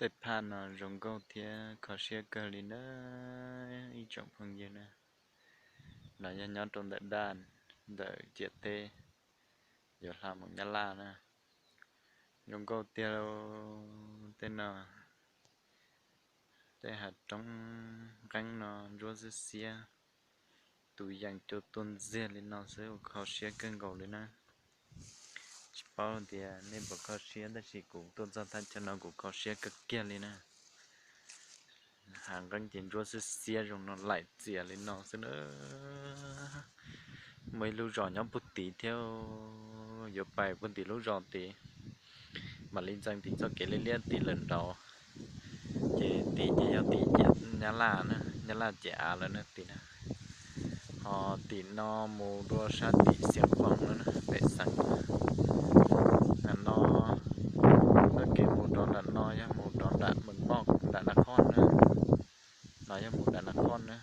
Tej phaj no zoo nkauj thiab kho siab kawg li na ib tsoom phooj ywg na. No yog nyob rau ntawm daj, ntawm ciam teb, yuav hla mus Nyab Laj na. Zoo nkauj tiag lauj. Tej no, tej hav roob nqeeb no ntsuab xiab xiab, tus yees cua tuaj ntxiag li no xwb, ua kho siab kawg nkaus li na. Tsis paub tias nej puas kho siab, tab sis kuv tuaj txog thaj chaw no kuv kho siab kawg kiag li na. Hav nqeeb ces ntsuab xiab xiab zoo no laim txias li no xwb na. Muaj ib lub zos nyob puag tid thiab, yuav pais puag tim lub zos tid, mam li ntxeev tim txoj kev liab liab tim lawm nraud. Ces tim ces yog tim Nyab Laj na, Nyab Laj ciam av lawm na tim na. Ho tim no mus dua sab tim Xiav Foom no na, pem xeev. Nram no, txoj kev mus rov nram no yog mus rov nram Mees Moj nram Naj Khoj na. No yog mus nram Naj Khoj na.